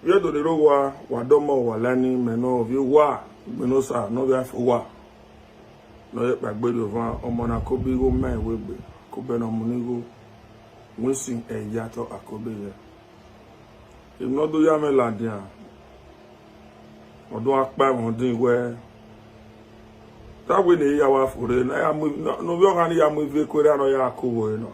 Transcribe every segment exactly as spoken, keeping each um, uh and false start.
Viedo ni ro wa, wa domo wa lani, me no vi wa, me no sa, no via fu wa. No ye pa gberi ova, omo na ko bi go me we gbe, ko be no mu ni go. Wi sin e ya to akobe ye. Im no do ya me la dia. Odo akpa won din we. Ta we ni ya wa fure, na ya mu, no, no vio ha ni ya mu vi ko re no ya ko wo no.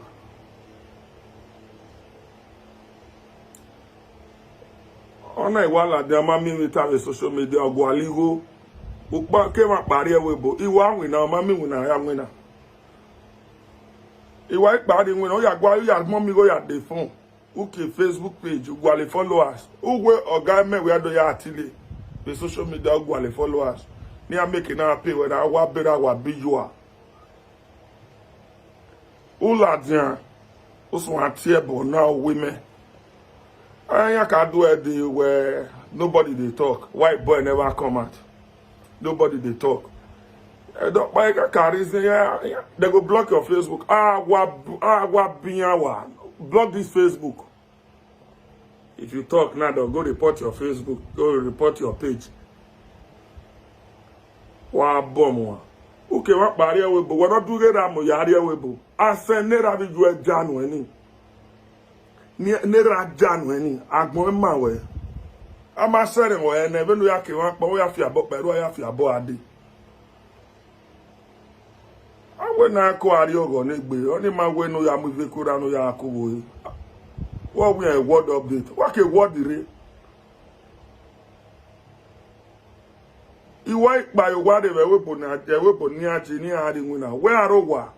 Ona iwa la de ama mi mi ta ve social media ogu aligo. Upa ke ma pari e we bo. Iwa wi na ama mi wi na ya wi na. Iwa ipari wi na ya gwa ya mo mi go ya de phone. Uke Facebook page ogu ale followers. Uwe oga me we do ya atile. Ve social media ogu ale followers. Ni a make na pay we na wa bera wa bi you are. Ula dia, usun atie bo na women. Anya ka do e di we nobody dey talk. White boy never come out. Nobody dey talk. E don pa ka carry say, yeah, yeah. They go block your Facebook. Ah, wa, ah, wa biya wa. Block this Facebook. If you talk now, they'll go report your Facebook, go report your page. Wa bom wa. Uke wa pari e we bo. Wa no du ge ra mo ya ri e we bo. Ase ne ra bi ju e janu eni. Ni ne ra janu eni. Agbon ma we. Ama sere we ne be no ya ke wa pa, o ya fi abo pe, o ya fi abo ade. Awe na ko ari ogo ne gbe, oni ma we no ya mu ve ko ra no ya ko wo. Wa we e word update. Wa ke word re. Iwa ipa yo wa de we bo na, e we bo ni aji ni ari wi na. We aro wa.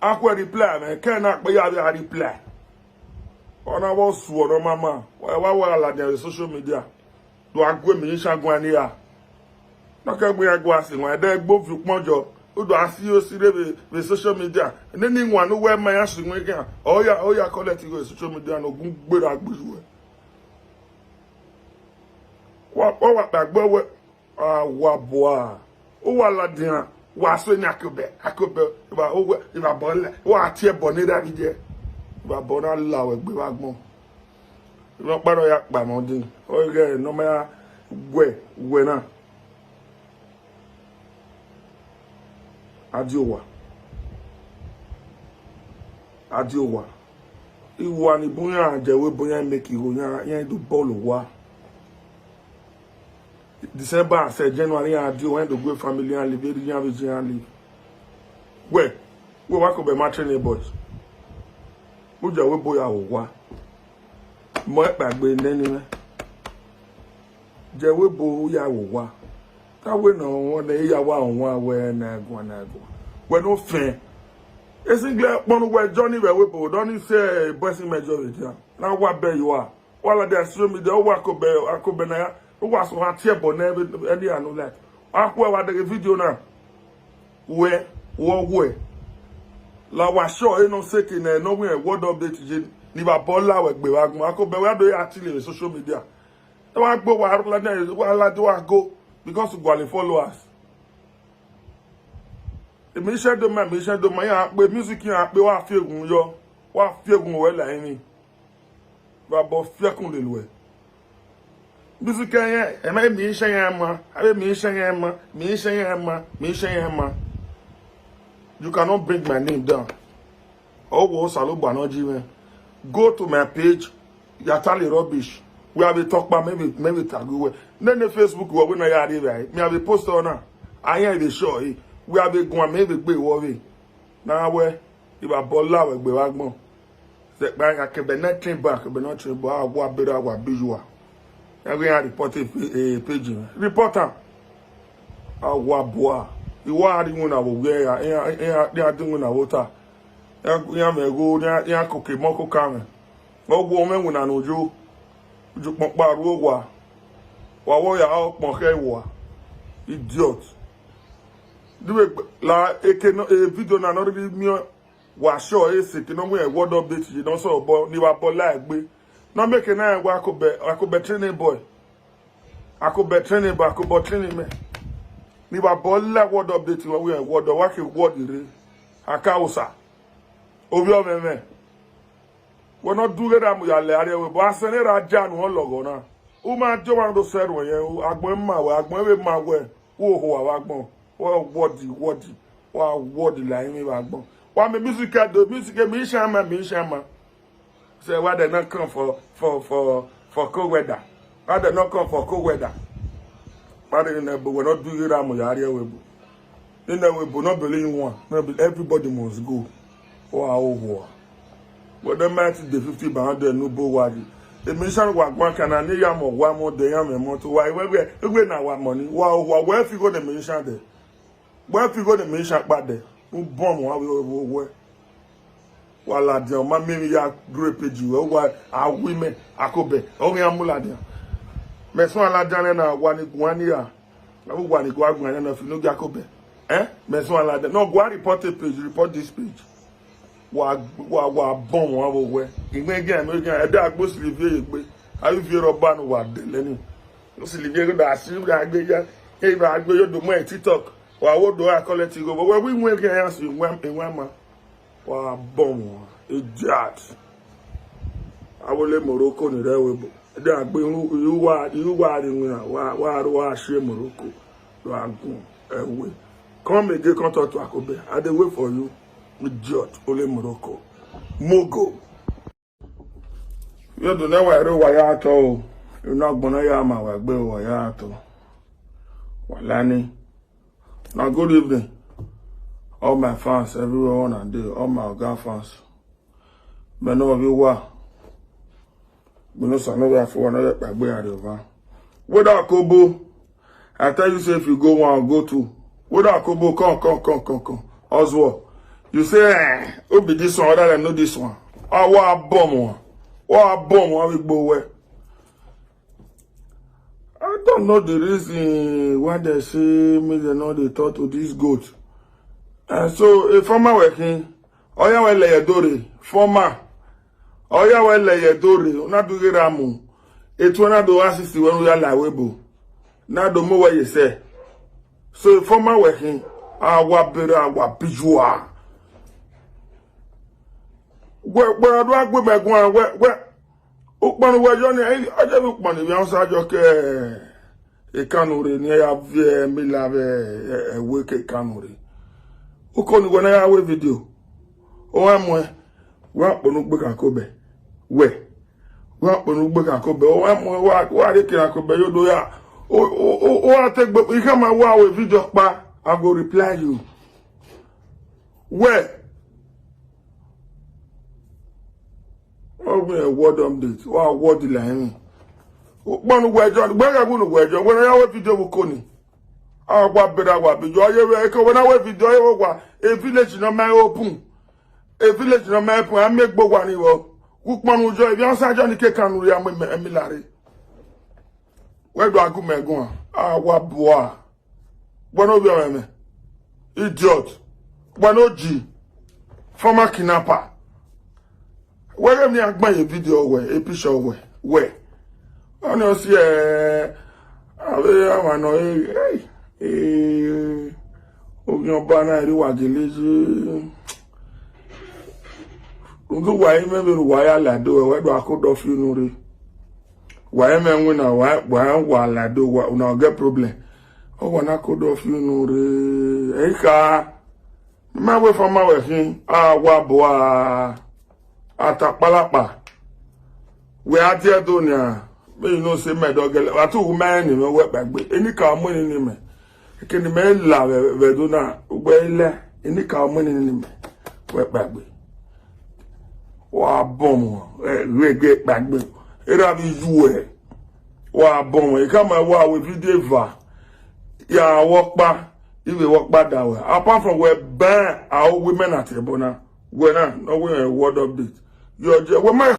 Akwe reply me, ke na pe ya bi reply. Ona wo su ona mama. Wa wa wa la de social media. Do agwe mi sha gwa ni ya. No ke gbe agwa si wa de gbo fi ponjo. O do asi o si re be social media. Ne ni wa no we ma ya si we ga. O ya, o ya collect go social media no gun gbera gbe we. Wa, wa, wa, gbagbo we. Ah, wa boa. O wa la dia. Wa so ni akobe, akobe. Iba o we, iba bole. Wa tie bo ni da bi je. Iba bo na la we gbe wa gbon. Iba pa ro ya pa mo din. O ge no ma ya gwe, gwe na. Adiowa. Adiowa. Iwa ni bunya je we bunya make igo ya, ya do ball wa. December, say January, and do when the great family and live, area and live. Where? We work up a match in the boys. Uja we boy awo wa. Mo e pa gbe neni me. Je we bo ya wo wa. Ka we no won ne ya wa won we na gwa na gwa. We no fen. Esingle ponu we Johnny we we bo. Don't say boys in majority. Na wa be you are. Wala de asuro mi de, o wa ko be, ako be na ya. O wa so ha tie bo na ebe, eni anu like. Akwe wa de video na. We, wo we. La wa show e no seke na no we word update je. Ni ba bola we gbe wa gun. Ako be wa do ya ti le social media. E wa gbo wa la na wa la do wa go because we go followers. E mi se do ma, mi se do ma ya pe music ya pe wa fi egun yo. Wa fi egun we la ni. Wa bo fi ekun le lu e. Music ya, e ma mi se ya ma, abi mi se ya ma, mi se ya ma, mi se ya ma. You cannot bring my name down. Oh, wo salo ba no ji me. Go to my page, Yatali Rubbish. We have a talk about maybe, maybe tag we. Then the Facebook we we na ya re right. Me have a post on na. I am the show. We have a go maybe gbe wo we. Na we, iba bola we gbe wa gbon. Se pa ya ke be nothing back, be nothing ba wa bera wa bijuwa. Ya we ya report a page. Reporter. Awa boa. Iwa ari wona wo we ya, ya, ya, ya di wona wo ta. Ya, ya me go, ya, ya koke mo ko ka me. Ogu ome wona no jo. Ju pon pa ru wa. Wa wo ya o pon ke wa. Idiot. Diwe la eke no e video na no ri mi o. Wa show e se ke no we word update je don so bo ni wa bo la gbe. No make na wa ko be, wa ko be training boy. Ako be training ba, ako be training me. Ni ba bo la word update wa we word wa ke word re. Aka usa. Obi o me me. We're not doing that, we are Larry, but I send it at John one logo now. Who man do want to send when you, I go in my way, I go in my way. Who, who, I go, oh, what the, what the, what, what the line, I go. Why me music at the music, me shama, me shama. Say, why they not come for, for, for, for cold weather? Why they not come for cold weather? Why they not, but we're not doing that, we are here, we. Then we will not believe one. No be everybody must go. Oh, oh, oh. But the man the fifty pound there no bo worry. The mission wa gwan kana ne ya mo wa mo de ya me mo to wa we we we na wa money. Wa wa where if you go the mission there. Where if you go the mission back there. Who bomb wa we we we. Wa la de ma me ya great page wa a women akobe. O ya mu la de. Me so la de na wa ni gwan ya. Abu gwani gwa gwa na fi no gya ko be. Eh? Me so ala de. No gwa report a page, report this page. Wa wa wa bon wa wo we. Igbe gya no gya e da gbo sili vie gbe. Ayu vie ro ba no wa de leni. No sili vie go da si ga gbe ya. E ba gbe yo do mo e TikTok. Wa wo do a collect go. We we we gya ya si nwa nwa ma. Wa bom idiot. Awole Morocco ni rewe bo. De agbe iwa iwa ri nwa wa wa ro wa share Morocco. Do agun ewe. Come again, come talk to Akobe. I dey wait for you. Idiot, ole Morocco. Mogo. You do never ro wa ya to. You not gonna ya ma wa gbe wa ya to. Walani. Now, good evening, all my fans, everyone and day, all my Oga fans. Me know of you wa. Me know some of you for another Pagbe Areva. Whether Akobo, I tell you, say if you go one, go two. Whether Akobo, come, come, come, come, come. Oswald, you say, eh, who be this one? Other than know this one. I want a bomb one. What a bomb one we go where? I don't know the reason why they say me they know they talk to this goat. And so a former working, Oya Wele Yedore, former, Oya Wele Yedore, una do get amu. It's one of the assist when we are like webo. Now the more what you say. So a former working, our better, our pijua. Where where do I go back one? Where where Ukpanu we jo ni aje bi ukpanu bi ansa jo ke e kanu re ni ya vie mi la be e we ke kanu re. Uko ni we na ya we video. O wa mo e. Wa ponu gbe ka ko be. We. Wa ponu gbe ka ko be. O wa mo e wa wa re ke ko be yo do ya. O o o o a te gbe i ka ma wa we video pa. I go reply you. We. Ogun e word update. Wa word line. Ukpanu we jo, gbe ga gunu we jo. We na ya we video bu ko ni. Awa bera wa bi jo ye we ko we na we video ye wa. A village no my open. A village no my open. I make bo wa ni wo. Ukpanu jo e bi ansa jo ni ke kanu ya me me mi lare. We do agu me gun. Awa boa. Bueno, we are me. Idiot. Bueno, G. Former kidnapper. Where me a buy a video where, a picture where, where? Honestly, eh, I will have an hey, hey, Ogun Oba na ri wa geleji. Ndu wa ime be wa ya la do we do akodo fi nu re. Wa ime nwi na wa wa wa la do wa una get problem. O wa na akodo fi nu re. E ka. Ma we fa ma we hin. A wa bo a. Atapalapa. We a tie do ni a. Me you know say me do gele. Wa tu me ni me we gbagbe. Eni ka mo ni ni me. Ke ni me la we we do na. We le. Eni ka mo ni ni me. We gbagbe. Wa bom. Eh, we gbe gbagbe. Era bi ju e. Wa bom. E ka ma wa we video va. Ya wo pa. Iwe wo pa da we. Apart from we ban our women at Ebona. We na no we word update. Yo je we ma